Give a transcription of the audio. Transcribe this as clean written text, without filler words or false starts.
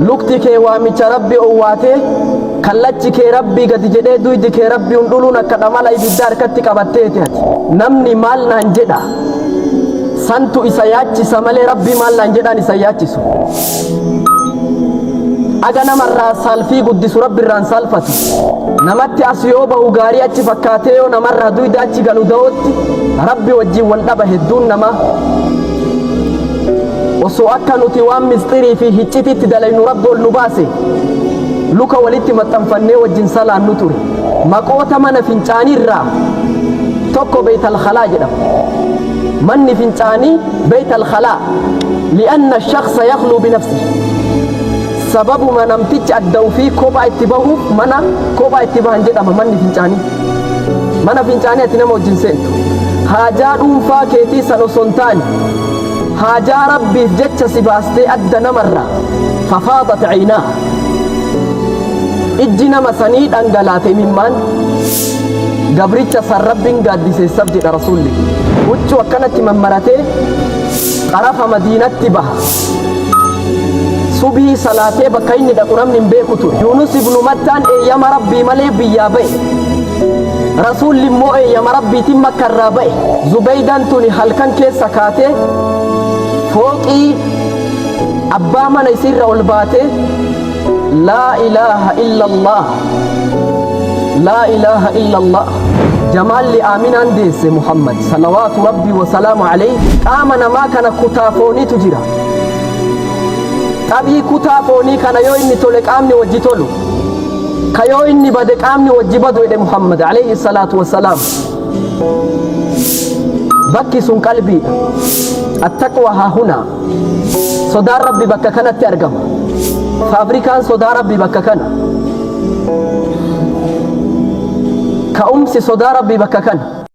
Lukti kee waamicha Rabbi owwaatee, kallachi kee Rabbii gadi jedhee duydi kee Rabbi hundhuluun akka dhamala ibidda harkatti qabatteeti ati. Namni maal naan jedha? Santu isa yaachisa malee Rabbii maal naan jedhaan isa yaachisu. Aga namarraa saalfii guddisu Rabbi irraan saalfatu. Namatti as yoo bahu gaarii achi fakkaatee yoo namarraa duyda achi galu da'ootti Rabbi wajjin wal dhaba hedduun namaa. Osoo akka nuti waan misxirii fi hiccitiitti dalaynu Rabbi ol nu baase luka walitti maxxanfannee wajjin salaannu ture. Maqoota mana fincaanii irraa tokko Beeytal Khalaa jedhama. Manni fincaanii Beeytal Khalaa li'anna shakhsa yakhluu binafsihi. Sababuma namtichi adda ufii kophaa itti bahuuf mana kophaa itti bahan jedhama manni fincaanii. Mana fincaanii ati nama wajjin seentu. Haajaa dhuunfaa keetii san osoo hin taane haajaa Rabbiif jecha si baastee adda namarraa fafaadat ceynaa. Ijji nama sanii dhangalaate imimmaan gabricha san Rabbiin gaaddiseessaf jedha Rasuulli. Huccuu akkanatti mammaratee xarafa Madiinatti baha. Subii salaatee bakka inni dhaqu namni hin beeku ture. Yuunus ibnu Mattaan eeyyama Rabbii malee biyyaa ba'e. Rasuulli immoo eeyyama Rabbiitiin Makka irraa ba'e. Zubeydaan tuni halkan keessa kaatee fooqii abbaa mana isiirra ol baatee Laa ilaaha illallah Laa ilaaha illallah Jamaalli Aaminaan deesse Muhammad salawaatu Rabbii wa salaamu alayhi qaama namaa kana kutaa fooniitu jira. Xabii kutaa foonii kana yoo inni tole qaamni wajji tolu ka yoo inni bade qaamni wajji badu jedhe Muhammad alayhi salaatu wa salaam. Bakki sun qalbiidha. Attaqwa haa hunaa. Sodaan Rabbi bakka kanatti argama. Faabrikaan sodaa Rabbi bakka kana. Ka'umsi sodaa Rabbi bakka kana.